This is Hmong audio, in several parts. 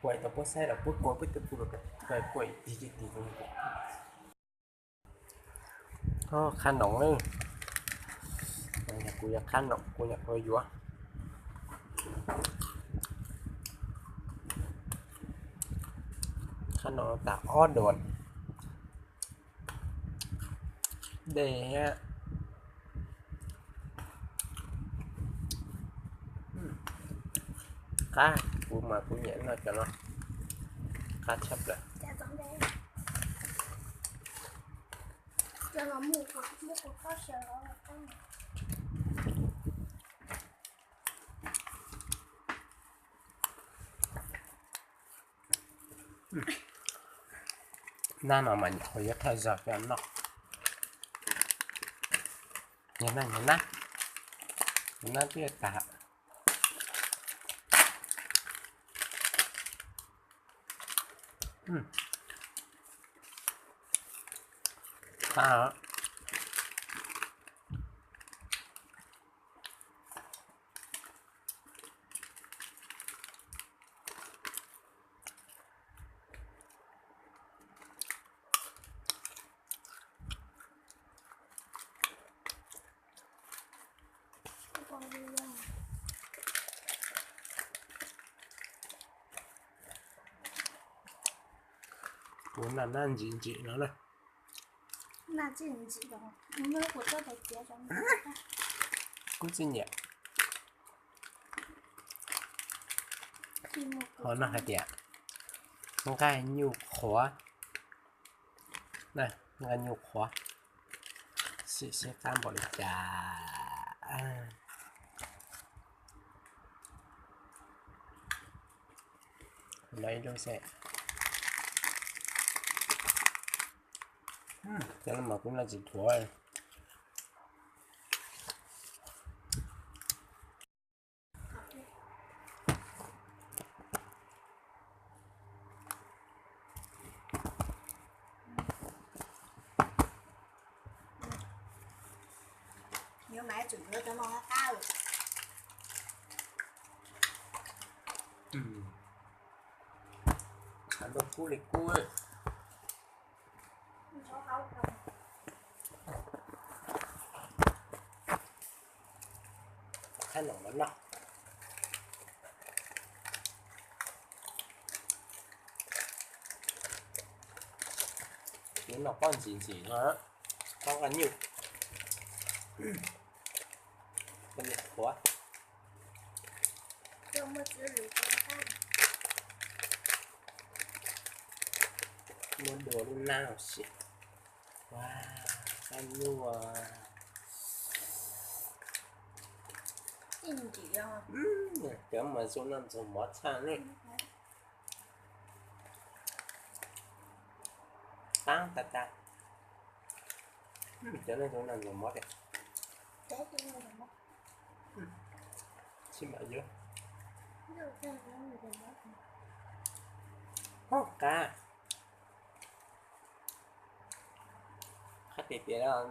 Kuam tau puab saib los puab kua puab twb pum los kawg kuam tig tig tig. Qhab noom, kuv yuav qhab noom kuv nyuam qhuav yuav. Qhab noom tas ob duas dej thiab. Qab, kuv mas kuv nyiam noj cov no, qab tshaj plaws. Nab no mas nyuam qhuav yuav thawj zaug cov no. Nyiam nab, nyiam nab, nyiam nab twb tag. Qab. Kuv naj nab ntsim ntsim no na. Kuv txij nyiam. Ho no hais tias nqaij nyuj qhuav, nqaij nyuj qhuav, sim seb qab npaum li cas. Lawv ib lub xwb. Cov no mas kuv noj tsis thuav. Kub li kub. Qhab noom no noj. Kuv noj pob ntsim ntsim no, pob nqaij nyuj, nqaij nyuj qhuav. Muab dua lub nab sim. Qab nyuaj. Cov mas zoo noj ntxuag mov tshaj ne. Qab tas tas. Cov no zoo noj ntxuag mov tiag. Sib mam yuav. Qab, qab tiag tiag.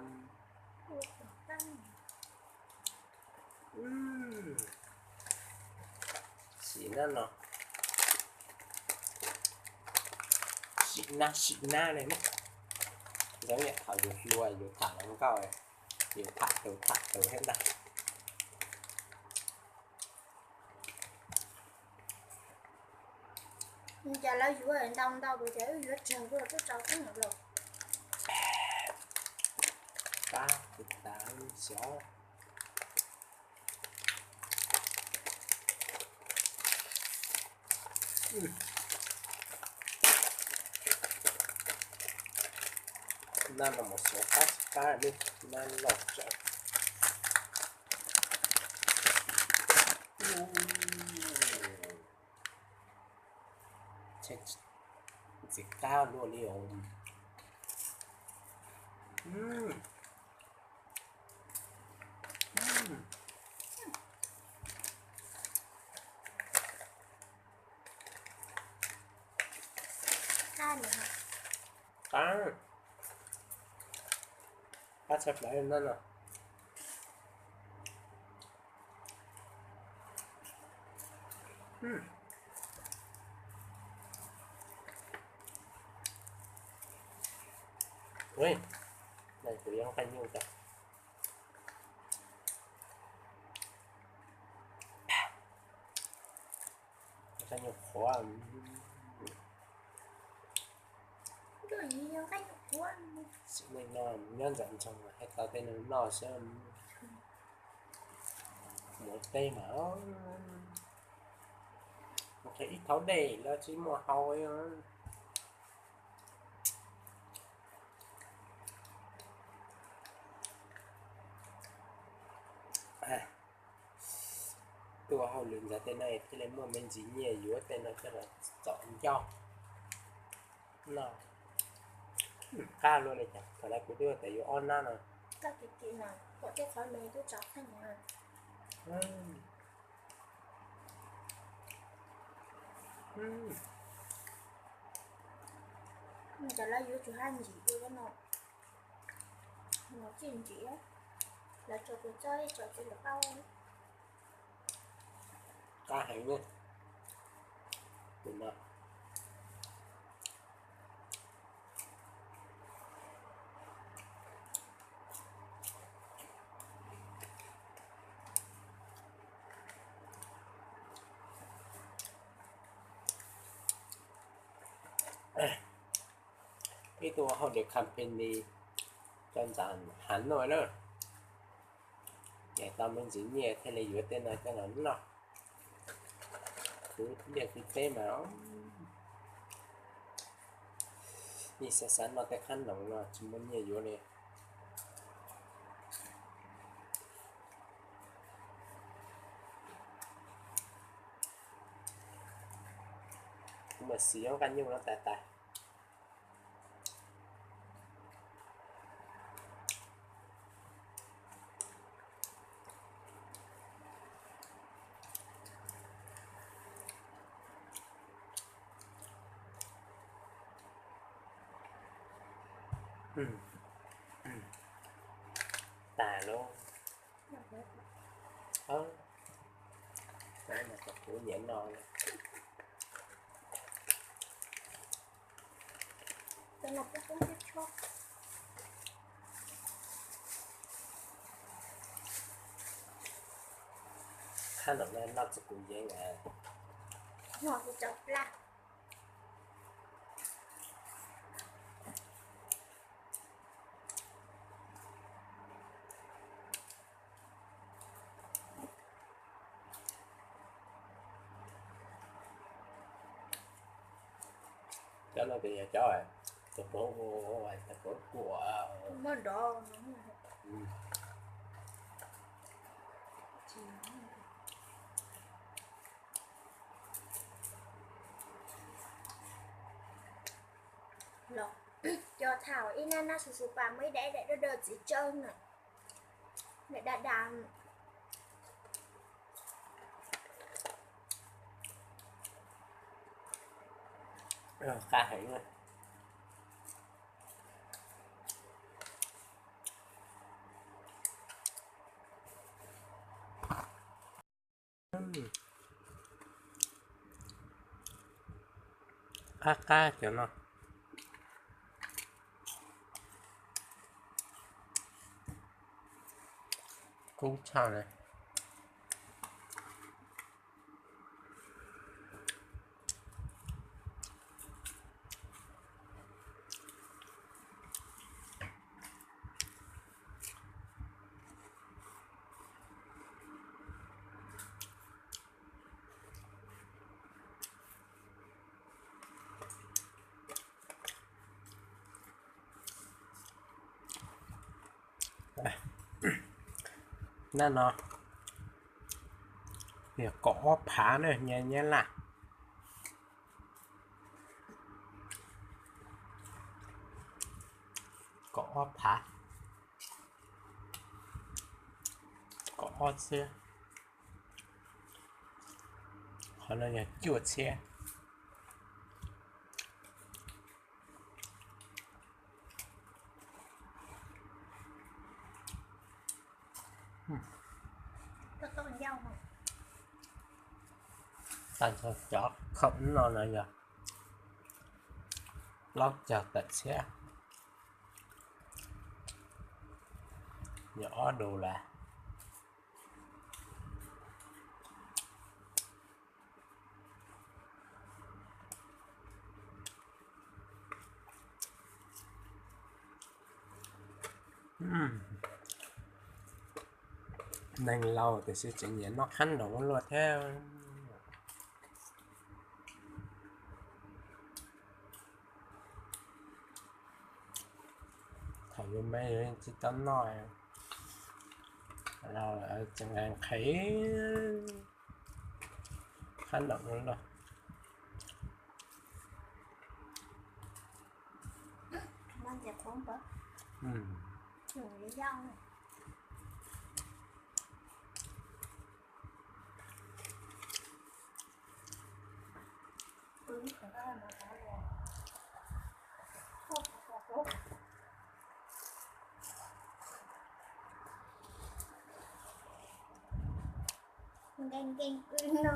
Sim nab no, sim nab sim nab li. Zoo yam thaum yus hluas yus tham hluas nkauj, yus tham tus tham tus thiab ntag. Cas lawv yuav ntau ntau tus ces wb yuav tsawg tuaj twb tau xwb los. Qab tas xyov. Nab no mus xyov qab qab li, nab loj tsawv. Ntxim qab luaj li os. Qab, qab tshaj plaws nab no. Ui, no kuv yuav nqaij nyuj tas. Nqaij nyuj qhuav. Sim neej no nyob ntawm nroog hais tau tej neeg noj xwb. Mus teb mas ib thaum dej los tsis muaj hau. Tuaj hauj lwm ntawd tej no thiaj li muaj me ntsis nyiaj yuav tej no coj los txom ncauj no. Qab luaj li cas, thaum lawv kuv twb ua tau yuav ob nab no. Ces lawv yuav tsum haj ntsim dua no, tsis ntsim, lawv tso tus txob tso tsis lawm qab. Qab heev na, tus no. Ib tug hauj lwm company coj ntawm Hà Nội na, ces tau me ntsis nyiaj thiaj li yuav tej no coj los noj. Kuv liaj kuv teb mas yeej xav xav noj tej qhab noom no tsis muaj nyiaj yuav li. Kuv mam sim yuav nqaij nyuj no tas tas. Tas lauj. Kuv nyiam no. Qhab noom no noj txog kuv yeeb. Cov no ces yog cov, cov pov, cov pov kuam. Los, cov thaum ib nab nab su su pas muaj ib daim daim dawb dawb txiv tsawb na. Daim daj daj. Qab heev. Qab qab cov no. Kub tshaj li. Nab no yog kaum ob phav na, nyab laj. Kaum ob phav, kaum ob txhiab. Qhov no yog cuaj txhiab. Tag nrho cov khoom no no yog plaub caug tawm txhiab. Nyuam ob dus lawm. Neeg laus tiam sis tseem nyiam noj qhab ntoom ua luaj thiab. Thaum yus me yus tsis tau noj, los tseem nqhis qhab ntoom ua luaj. Nkees nkees kwv no.